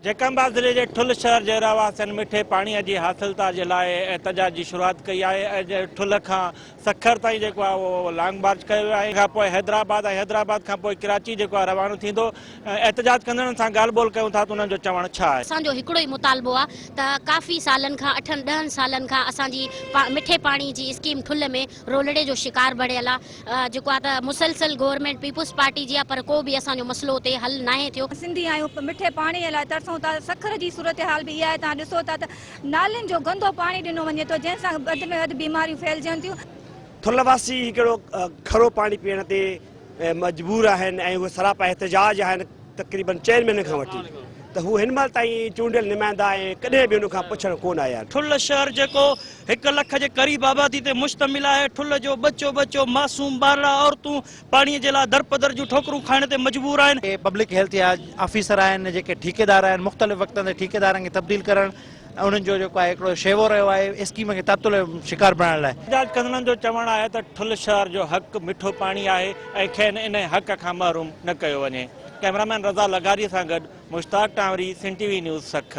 Jacob آباد ضلعي جي ٺل شهر جي رهواسين مٺي پاڻي جي حاصلتا جي لاء احتجاج جي شروعات ڪئي آهي ۽ ٺل کان سکر تائين جيڪو آهي اهو لانگ مارچ ڪيو ويو آهي ان کان پوء حيدرآباد ۽ حيدرآباد کان پوء ڪراچي جيڪو آهي روانو ٿيندو احتجاج ڪندڙن سان ڳالهه ٻولهه ڪيون ٿا ته انهن جو چوڻ ڇا آهي. اسان جو هڪڙو ئي مطالبو آهي ته ڪافي سالن کان اٺن ڏهن سالن کان اسان جي مٺي پاڻي جي اسڪيم ٺل ۾ رولڙي جو شڪار بڻيل آهي جيڪو آ ته مسلسل گورنمينٽ پيپلز پارٽي جي آ پر ڪو به اسان جو مسئلو اتي حل ناهي ٿيو. سنڌي آهيون مٺي پاڻي لاء ترسون ٿا سکر جي صورتحال به اها آهي توهان ڏسو ٿا ته نالين جو گندو پاڻي ڏنو وڃي ٿو جنهن سان وڌ ۾ وڌ بيماريون ڦهلجن ٿيون. ٿل واسي هڪڙو کڙو پاڻي پيئڻ تي مجبور آهن ۽ اهي سراپا احتجاج آهن تقريبن چئن مهينن کان وٺي ته هو هن مهل تائين چونڊيل نمائندا ۽ ڪڏهن به ان کان پڇڻ ڪونه آيا آهن. ٺل شهر جيڪو هڪ لک جي قريب آبادي تي مشتمل آهي، ٺل جو ٻچو ٻچو، معصوم ٻارڙا، عورتون پاڻي جي لاء درپدر جون ٺوڪرون کائڻ تي مجبور آهن. پبلڪ هيلٿ جا آفيسر آهن جيڪي ٺيڪيدار آهن مختلف وقتن تي ٺيڪيدارن کي تبديل ڪرڻ ۽ انهن جو جيڪو آهي هڪڙو شيوو رهيو آهي اسڪيم کي تعطل جو شڪار بڻائڻ لاء. احتجاج ڪندڙن جو چوڻ آهي ته ٺل شهر جو حق مٺو پاڻي آهي ۽ کين انهي حق کان محروم نه ڪيو وڃي. ڪئميرامين رضا لغاري سان گڏ Mushtaq Tanwari, Sindh T V news, Sukkur.